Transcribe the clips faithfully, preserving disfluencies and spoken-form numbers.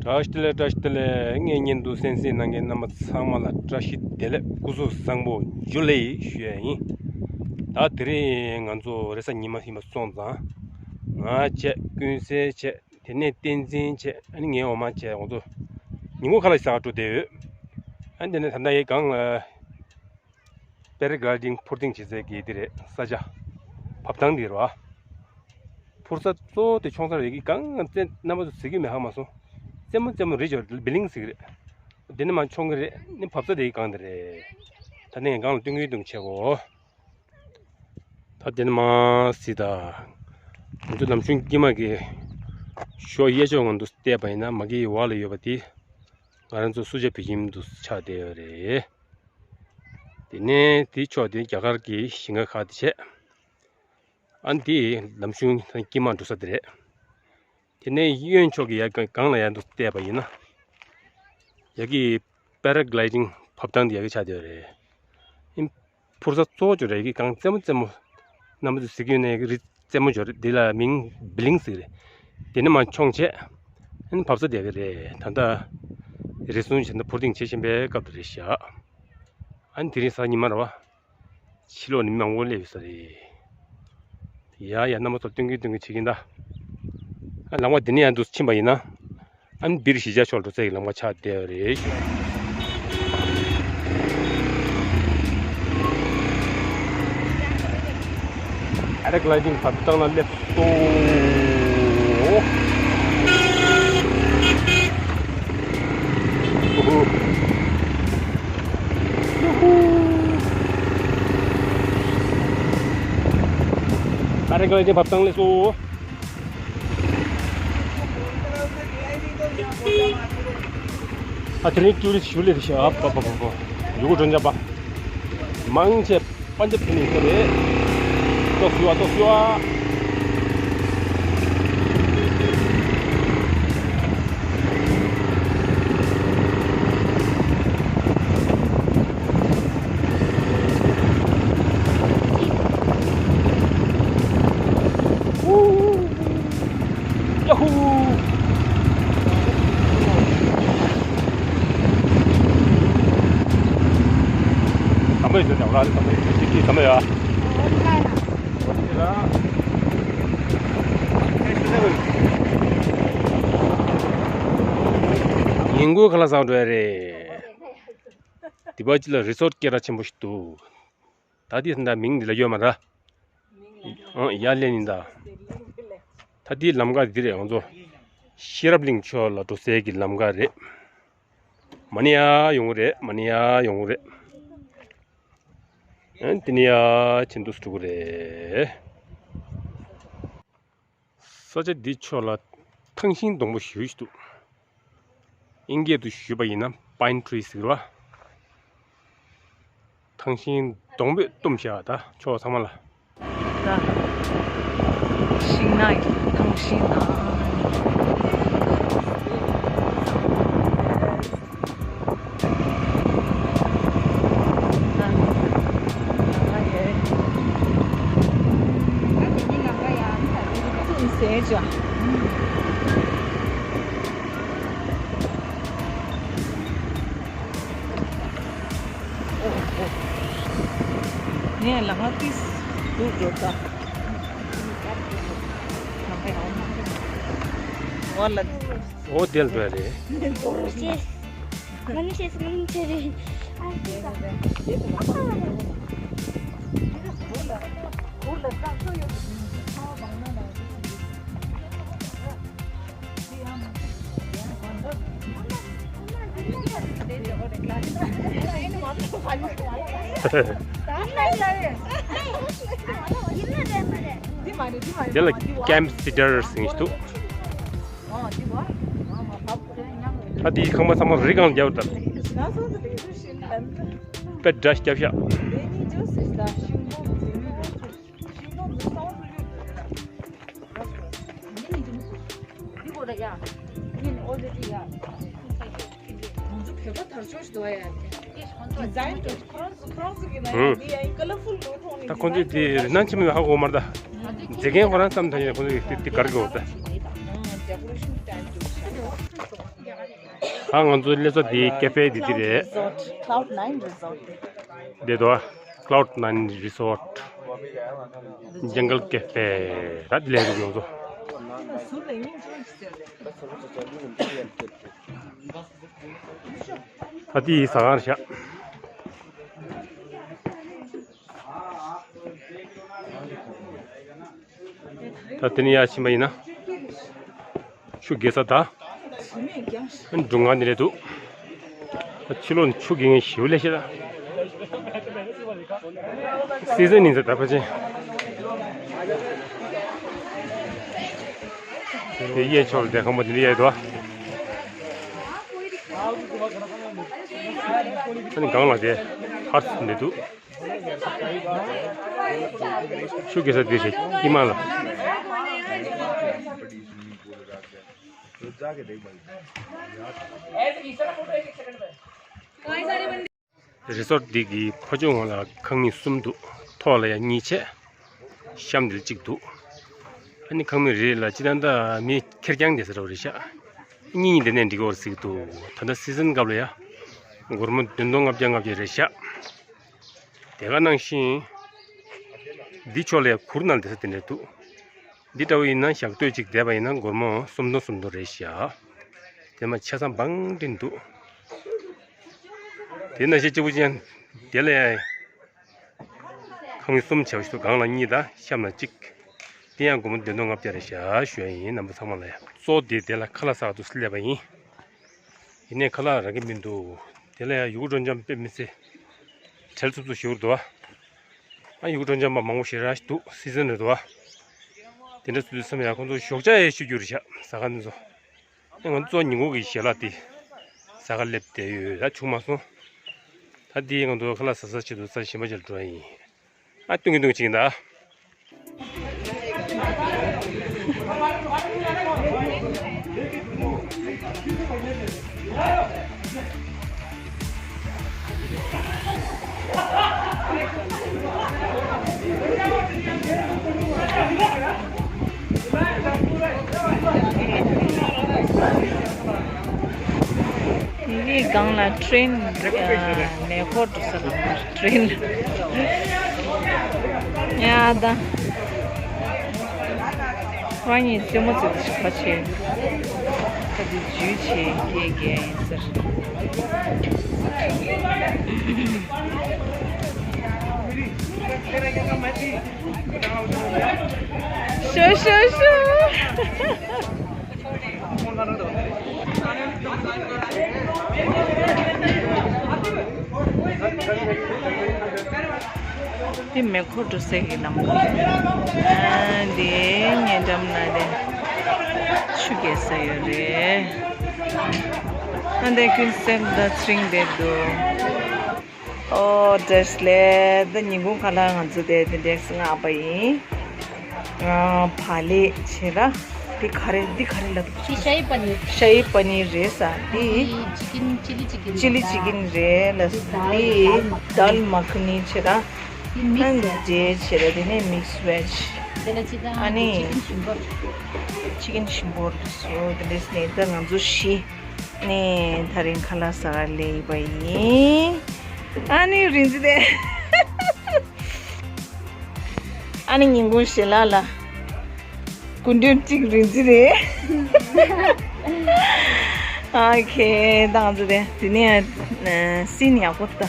བཀྲ་ཤིས་བདེ་ལེགས། བཀྲ་ཤིས་བདེ་ལེགས། ངའི་བརྙན་ཐུང་གསན་གཟིགས་གནང་མཁན་རྣམ་པ་ཚང་མ་ལ་བཀྲ་ཤིས་བདེ་ལེགས། སྐུ་གཟུགས་བཟང་པོ། ཇུ་ལེ་ཞུ་ཡ་ཡིན། ད་དེ་རིང་ང་ཚོ་རེས་གཟའ་ཉི་མ་ཡིན་པ་སོང་ཙང་། ང་བྱས། ཀུན་གསལ་བྱས། དེ་ནས་བསྟན་འཛིན་བྱས། ཨ་ནི་ངའི་འོག་མ་བྱས། ང་ཚོ་ཉིན་གུང་ཁ་ལག་ཟ་བར་འགྲོ་བསྡད་ཡོད། ཨ་ནི་དེ་ནས་ད་ལྟ་ཡི་སྒང་ལ་པེ་ར་གི་ལའི་ཌིང་འཕུར་ལྡིང་བྱེད་སའི་གི་དེ་རེད། ས་ཆ། བབས་ཐང་དེ་རེད་བ། འཕུར་ས་གཙོ་བོ་དེ་མཆོང་ས་རེད། ཡི་གེ་གང་ང་བཙན་རྣམ་པ་ཚོ་གཟིགས་ཀྱི་མེད་ཧ་མ་སོང་། རྩེ་མོ་རྩེ་མོ་རེད། ཅོ་བི་ལིང་ཟིག་རེད། དེ་ནས་མར་མཆོང་གི་རེད། ནི་བབས་ས་དེ་ཡི་སྒང་དེ་རེད། ད་ནི་ངས་སྒང་ལ་སྟོན་གི་འདུག་བྱེད་གོ། ད་དེ་ནས་མར་གཟིགས་དང་། ང་ཚོ་ལམ་གཞུང་དཀྱིལ་མ་གི་ཞོ་གཡས་ཕྱོགས་ངོས་འདུག་བལྟས་པ་ཡིན་ན། མ་གི་འོག་ལ་ཡོད་པ་དེ་ང་རང་ཚོ་སུ་ཇཱ་བོད་ཁྱིམ་འདུག་ཆགས་བསྡད་ཡོད་རེད། དེ་ནས་དེའི་ཕྱོགས་དེ་རྒྱ་གར་གྱི་ཞིང་ཁ་ཁག་དེ་བྱས། ཨ་ནི་དེ་ལམ་གཞུང་དཀྱིལ་མ་འགྲོ་ས་དེ་རེད། དེ་ནས་གཡོན་ཕྱོགས་ཀྱི་ཡ་ག་སྒང་ལ་ཡར་འདུག་བལྟས་པ་ཡིན་ན། ཡ་གི་པེ་ར་གི་ལའི་ཌིང་བབས་ཐང་དེ་ཡ་གི་ཆགས་བསྡད་ཡོད་རེད། ཨིན། འཕུར་ས་གཙོ་བོ་ཅོ་རེད། ཡ་གི་སྒང་རྩེ་མོ་རྩེ་མོ། རྣམ་པ་ཚོ་གཟིགས་ཡོད་ན་ཡ་གི་རི་རྩེ་མོ་ཅོ་རེད། དེ་ལ་མིང་བི་ལིང་ཟེར་རེད། དེ་ནས་མར་མཆོང་བྱས། ཨ་ནི་བབས་ས་དེ་ཡ་གི་རེད། ད་ལྟ་རེ་ཟུང་བྱས་ན་འཕུར་ལྡིང་བྱེད་བཞིན་པའི་སྐབས་དེ་རེད་ཤག། ཨ་ནི་དེ་རིང་གཟའ་ཉི་མ་རེད་བ། ཕྱི་ལོགས་ནས་མི་མང་པོ་སླེབས་ཡོད་ས་རེད། ཡ་ཡ། རྣམ་པ་ཚོ་སྟོན་གི་སྟོན་གི་བྱེད་ཀྱིན་གདའ། ཨ། ལམ་ཁ་འདི་ནས་ཡར་འདུག་ཕྱིན་པ་ཡིན་ན། ཨ་ནི་སྦིར་གཞིས་ཆགས་ཕྱོགས་འགྲོ་ས་ཡི་ལམ་ཁ་ཆགས་བསྡད་ཡོད་རེད། ཨ་རེ་གི་ལའི་ཌིང་བབས་ཐང་ལ་སླེབས་སོང་། ཧུ་ཧུ། ཡ་ཧུ། ཨ་རེ་གི་ལའི་ཌིང་བབས་ཐང་སླེབས་སོང་། ཨ། དེ་རིང་ཊུ་རི་སི་ཊི་ཞུ་ལེ་རེད་ཤག། ཨ་པ་པ་པ་པ། ཡུ་གུར་འགྲོ་འཇམ་པ། མང་ཆེ་པན་ཇབ་ཕེབས་ནས་ཡོད་རེད། ཏོག་ཞུ་བ། ཏོག་ཞུ་བ། ཡ་ཧུ། དམ་པའི་ཆོས་ཀྱང་ར་ནི་དམ་པའི་ཆོས་ཀྱི་དམ་པའི་ཡ། ཉིན་གུང་ཁ་ལག་ཟ་འགྲོ་ཡ་རེད། འདི་པ་ཅི་ལ་རི་སོར་སྐད་གྲགས་ཆེན་པོ་ཞིག་འདུག། ད་འདི་ད་མིང་འདི་ལ་ཡོད་མ་རེད། ཨང་། ཡར་སླེབས་ཡིན་ད། ད་འདི་ལམ་ཁ་འདི་རེད། ང་ཚོ་ཤེས་རབ་གླིང་ཕྱོགས་ལ་འགྲོ་སའི་གི་ལམ་ཁ་རེད། མ་ཎི་ཡར་ཡོང་གི་རེད། མ་ཎི་ཡར་ཡོང་གི་རེད། ཨ། འདི་ནས་ཡར་ཕྱིན་འདུག་འགྲོ་གི་རེད། ས་ཆ་འདི་ཕྱོགས་ལ་ཐང་ཤིང་སྡོང་པོ་ཞེ་པོ་ཞིག་འདུག། དབྱིན་སྐད་དུ་ཞུས་པ་ཡིན་ན་པའིན་ཊི་རི་ཟེར་བ། ཐང་ཤིང་སྡོང་པོས་བཏུམས་བཞག། ད་ཕྱོགས་ཚང་མ་ལ། ད་ཤིང་ནགས་ཀྱི་ཐང་ཤིང་ནགས། ངས་ལ་ང་ཏིས་འདུག་འགྲོ་ད། ཨོ་དེ་འདྲ་རེད། དེ་ལ་ཀེམ་སི་ཊར་ཟེར་གྱི་འདུག། ད་དེའི་ཁང་པ་ཚང་མ་རི་སྒང་རྒྱབ་དང་། དཔེ་འདྲ་ཞིག་བརྒྱབ་ཤག། ད་ཁོང་ཚོས་དེ་རི་ནང་ཆེན་མོ་ཧ་གོ་མ་རེད་ད། མཛེས་མཁན་ཁོ་རང་ཙམ་ཐོན་ཡོད། ཁོང་ཚོས་དེ་དེ་ག་རེ་གོ་ད། ད་ང་ཚོའི་སླེབས་ས་འདི་ཀེ་ཧྥེ་འདི་འདི་རེད། Cloud Nine Resort. འདི་དོ། Cloud Nine Resort. Jungle Cafe. ད་འདི་ལས་རུ་ཡོང་ཚོ། ད་འདི་ཟ་ཁང་རེད་ཤག་ད་དེ་ནས་ཡར་ཕྱིན་པ་ཡིན་ན། ཆུ་རྐྱལ་ས་ད། སྒྲུང་ཁང་འདི་རེད་འདུག་ད་ཕྱི་ལོགས་ནས་ཆུ་རྐྱལ་མཁན་ཞེ་པོ་སླེབས་ཤག་ད། སི་ཛན་ཡིན་ས་ད་ཕལ་ཆེར། དེ་གཡས་ཕྱོགས་ལ་དེ་ཁང་པ་དེ་འདྲ་གཡས་འདུག་ཨ་ནི་སྒང་ལ་དེ་ཧར་སི་འདི་འདུག་ཆུ་རྐྱལ་ས་དེ་རེད་ཀྱི་མ་ལ། རི་སོར་འདི་གི་ཕ་ཆུང་ངོས་ལ་ཁང་མིག་གསུམ་འདུག་ཐོག་ལ་ཡང་གཉིས་བྱས། གཤམ་འདིར་གཅིག་འདུག་ཨ་ནི་ཁང་མིག་རེ་ལ་སྤྱིར་བཏང་ད་མི་ཁེར་རྐྱང་བསྡད་ས་རེད་ཤག་གཉིས་གཉིས་བསྡད་ནས་འགྲིག་གི་ཡོད་རེད་ཟེར་གྱི་འདུག་ད་ལྟ་སི་ཛན་སྐབས་ལ་ཡ། སྒོར་མོ་བདུན་སྟོང་ལྔ་བརྒྱ་ལྔ་བརྒྱ་རེད་ཤག་དེ་ག་ནང་བཞིན། འདི་ཕྱོགས་ལ་ཡ་གུར་ནང་བསྡད་ས་དེ་འདྲ་འདུག་འདི་འདྲ་བོ་ཡིན་ན་ཞག་སྟོད་གཅིག་བསྡད་པ་ཡིན་ན་སྒོར་མོ་སུམ་སྟོང་སུམ་སྟོང་རེད་ཤག་དེ་མ་ཆ་ཚང་བང་སྒྲིག་འདུག་དེ་ནང་བཞིན་གཅིག་པུ་ཅན་དེ་ལ་ཡ། ཁང་མིག་གསུམ་བྱས་པ་ཞིག་ཏུ་སྒང་ལ་གཉིས་དང་གཤམ་ལ་གཅིག་དེ་ཡང་སྒོར་མོ་བདུན་སྟོང་ལྔ་བརྒྱ་རེད་ཤག་ཞུ་ཡ་ཡིན། རྣམ་པ་ཚང་མ་ལ་ཡ། གཙོ་བོ་དེ་དེ་ལ་ཁ་ལག་ཟ་ག་འདུག་སེ་སླེབས་པ་ཡིན། ཡིན་ནའི་ཁ་ལག་རག་གི་མི་འདུག་དེ་ལ་ཡ་ཡུ་གུར་སྒྲོལ་ལྕམ་དཔེ་མི་སྲིད། བྲེལ་འཚུབ་འཚུབ་ཞིག་འདུག་བ། ཨ་ཡུ་གུར་སྒྲོལ་ལྕམ་པ་མང་པོ་ཞེ་དྲག་ཞིག་འདུག་སི་ཛན་རེད་འདུག་བ། དེ་འདྲ་སུ་དུས་བསམ་ཡ་ཁོང་ཚོ་ཞོགས་ཇ་ཡས་ཤོད་རྒྱུ་རེད་ཤག་ཟ་ཁང་འདི་ཚོ། ཨེ་ང་ཚོ་ཉིན་གུང་གི་ཞལ་ལག་དེ་ཟ་ག་སླེབས་བསྡད་ཡོད། ད་བྱུང་མ་སོང་། ད་དེ་ང་ཚོ་ཁ་ལག་ཟ་ས་ཆེད་དུ་ས་གཞན་པ་ཅིག་ལ་འགྲོ་ཡ་ཡིན། ཨ་སྟོན་གྱི་འདུག་ཅིག་ཡིན་ད། དེའི་སྒང་ལ་ཊེ་རེན་མེ་འཁོར་འགྲོ་ས་ལ་ཊེ་རེན་ཡ་ད། ཁོ་རང་གཉིས་རྩེད་མོ་རྩེ་དུས་ཤིག་ཁ་ཕྱེ། ཁ་དེ་འཇུས་བྱས་སྐྱེལ་སྐྱེལ་ཡིན་ཟེར། ཤོ་ཤོ་ཤོ། འདི་མེ་འཁོར་འགྲོ་སའི་གི་ལམ་ཁ། ཨ་འདི་ཉེ་འགྲམ་ན་དེ་ཆུ་རྐྱལ་ས་ཡོད་རེད། ཨ་འདི་ཀུན་གསལ་དང་ཚེ་རིང་བསྡད་འདུག་ཨོ་བཀྲ་ཤིས་བདེ་ལེགས། ད་ཉིན་གུང་ཁ་ལག་ང་ཚོ་དེ་དེ་འདྲས་སྔ་པ་ཡིན། ཨ་བག་ལེབ་བྱས་ར། འདི་ག་རེ་འདི་ག་རེ་ལབ་འདུག་ཤ་ཡི་པ་ནིར། ཤ་ཡི་པ་ནིར་རེད་ས། འདི་ཅི་ཀིན་ཅི་ལི་ཅི་ཀིན་ཅི་ལི་ཅི་ཀིན་རེད་ལ། འདི་དཱལ་མ་ཁ་ནི་བྱས་ར། འདི་མིག་སི་ཨ་འདི་བྱས་ར། དེ་ནས་མིག་སི་ཝེཇ། དེ་ལ་ཅི་ད་ཨ་ནི་ཅི་ཀིན་ཞིམ་པོ་རེད་སོ། དེ་འདྲས་ནས་ད་ང་ཚོ་བཞི། ནས་ད་རིང་ཁ་ལག་ཟ་ག་སླེབས་པ་ཡིན། ཨ་ནི་རིན་ཙི་དེ། ཨ་ནི་ཉིན་གུང་ཞལ་ལག་ལ། སྐུ་མགྲོན་གཅིག་རིན་ཙི་རེད། ཨོ་ཁེ་ད་ང་ཚོ་དེ་དེ་ནས་སིན་ཡག་པོ་ད།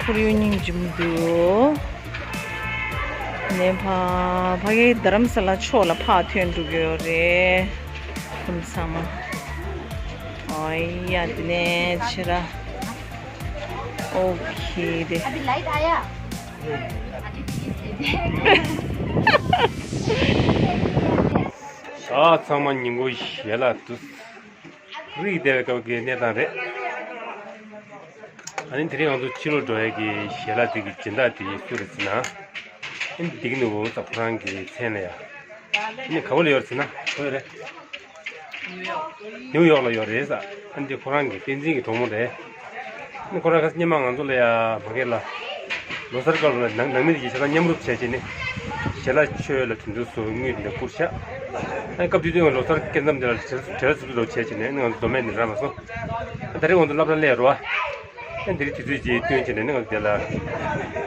ཁོར་ཡུག་སྙིང་རྗེ་མོ་འདུག་ནས་ཕ་ཕ་གི་རྡ་རམ་ས་ལ་ཕྱོགས་ལ་ཕར་ཐོན་འགྲོ་གི་ཡོད་རེད། ཁོང་ཚང་མ། ཨོ་ཡ་དེ་ནས་ཕྱིར་ར། ཨོ་ཁེ་དེ། ཨ་ཚང་མ་ཉིན་གུང་ཞལ་ལག་འདུག་རིག་བསྡད་པའི་སྐབས་ཀྱི་གནས་སྟངས་རེད། ཨ་ནི་དེ་རིང་ང་ཚོ་ཕྱི་ལོགས་འགྲོ་ཡས་ཀྱི་ཞལ་ལག་དེ་གི་སྦྱིན་བདག་དེ་སུ་རེད་ཟེར་ན། ཨ་ནི་འདི་གི་ནུ་བོ་ཙ་ཁོ་རང་གི་མཚན་ལ་ཡ། ཨ་ནི་ག་བ་ལ་ཡོད་རེད་ཟེར་ན་ག་བ་ཡོད་རེད། ནིའུ་ཡོག་ལ་ཡོད་རེད་ཟེར། ཨ་ནི་འདི་ཁོ་རང་གི་བསྟན་འཛིན་གྱི་གྲོགས་མོ་རེད། ཨ་ནི་ཁོ་རང་ཁ་སང་སྔོན་མ་ང་ཚོ་ལ་ཡ་ཕ་གི་ལ། ལོ་གསར་སྐབས་ལ་ནང་ནང་མི་དེ་གི་ཆ་ཚང་མཉམ་རུབ་བྱས་བྱས་ནས་ཞལ་ལག་མཆོད་ལ་དེ་འདྲ་བཟོ་དངུལ་དེ་འདྲ་བསྐུར་ཤག་ཨ་སྐབས་དུས་དུས་ང་ལོ་གསར་སྐྱེལ་མཚམས་འདི་ལ་བྲེལ་བྲེལ་ཟུར་ཟུར་བྱས་བྱས་ནས་ང་ཚོ་མདོ་སྨད་ནས་ར་མ་སོང་། ཨ་ད་རེས་ང་ཚོ་སློབ་གྲྭ་སླེབས་རོ། ཨ་འདི་རིགས་དུས་ཚོད་ཅིག་བསྟུན་བྱས་ནས་ང་ཚོ་འདི་ལ་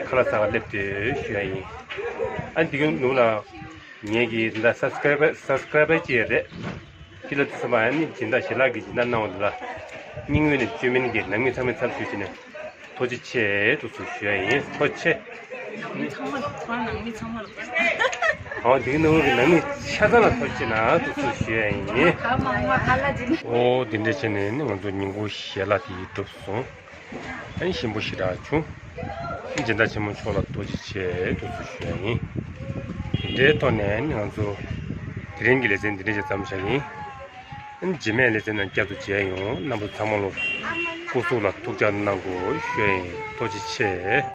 ཁ་ལག་ཟ་ག་སླེབས་ཏེ་ཞུ་ཡ་ཡིན། ཨ་འདི་གི་ནུབ་ལ་ངེད་ཀྱི་འདི་ལ་སབ་སི་ཀ་རའི་བར་སབ་སི་ཀ་རའི་བར་ཅིག་ཡོད་རེད། ཁྱེད་ལ་དུས་ཚོད་མ་ཡ་ནི་སྦྱིན་བདག་ཞལ་ལག་གི་སྦྱིན་བདག་གནང་བ་འདི་ལ་སྙིང་དབུས་ནས་བཅོས་མིན་གྱི་ནང་མི་ཚང་མའི་ཚབ་ཞུས་བྱས་ནས། ཐུགས་རྗེ་ཆེ་དུ་སུ་ཞུ་ཡ་ཡིན། ཐུགས་རྗེ་ཆེ། ནང་མི་ཚང་མ་ལ་ཐུགས་རྗེ་ཆེ། ཨོ་འདིའི་ནང་གི་ནང་མི་ཆ་ཚང་ལ་ཐུགས་རྗེ་ཆེ་གནང་དུ་སུ་ཞུ་ཡ་ཡིན། ག་མང་མ་ག་ལ་ཇི་ནི། ཨོ་འདི་འདྲ་བྱས་ནས་ནི་ང་ཚོ་ཉིན་གུང་ཞལ་ལག་དེ་གྲུབ་སོང་། ཨ་ནི་ཞིམ་པོ་ཞེ་དྲག་བྱུང་། སྦྱིན་བདག་ཆེན་མོ་མཆོག་ལ་ཐུགས་རྗེ་ཆེ་དུ་སུ་ཞུ་ཡ་ཡིན། འདི་འདྲའི་ཐོག་ནས་ནི་ང་ཚོ་དེ་རིང་གི་ལེ་ཚན་འདི་འདྲ་ཞིག་མཚམས་བཞག་ཡིན། རྗེས་མའི་ལེ་ཚན་ནང་བསྐྱར་དུ་མཇལ་ཡོང་། རྣམ་པ་ཚང་མ་ལོ་སྐུ་གཟུགས་ལ་ཐུགས་ཅག་གནང་དགོས་ཞུ་ཡིན། ཐུགས་རྗེ་ཆེ།